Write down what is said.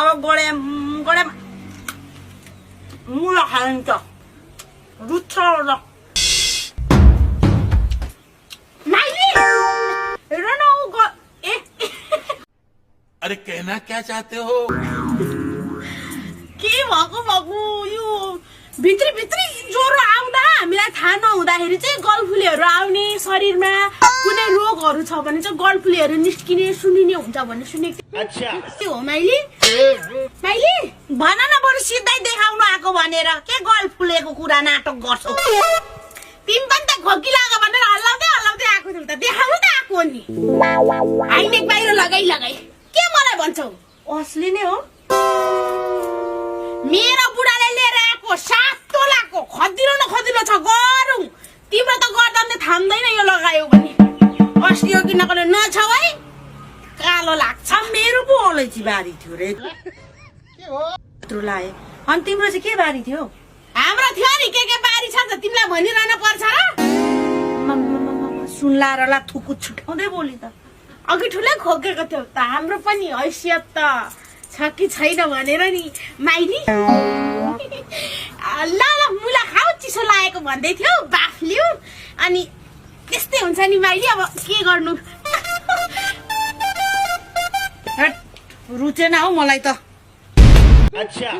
अब गडे मुला खान्छ रुच्छ र माइली हेर न अरे कहना क्या चाहते हो के भएको यो भित्री ज्वरो आउँदा हामीलाई थाहा नहुँदाखेरि चाहिँ गलफुलेहरू आउने शरीरमा कुनै रोगहरू छ भने चाहिँ गलफुलेहरू निस्किने सुनिने हुन्छ भन्ने सुनेको थिएँ। के हो माइली भन न बरु सिधै देखाउनु आएको भनेर के गलफुलेको कुरा नाटक गर्छौ तिमी पनि त खोकी लाग्यो भनेर हल्लाउँदै आएको थियौ त देखाउनु त आएको नि हाइनेक बाहिर लगाई के मलाई भन्छौ असली नै हो मेरो बुढाले लिएर आएको 7 तोलाको खदिलो छ गरौँ तिम्रो त गर्दा नि थाम्दैन यो लगायो भने अस्ति यो किनको नछौ है कालो लाग्छ मेरो पो अलैँची बारी थियो रे के हो यत्रो लाए अनि तिम्रो चाहिँ के बारी थियो हाम्रो थियो नि के बारी छ त तिमीलाई भनिरहन पर्छ र सुनलारला थुकु छुटाउँदै बोली त अघि ठुलै खोकेको थियो त हाम्रो पनि हैसियत त छ कि छैन भनेर नि माइली ल मुला खाऊ चिसो लागेको भन्दै थियो बाफ लिऊ अनि त्यस्तै हुन्छ नि माइली अब के गर्नु रुचेन हौ मलाई त अच्छा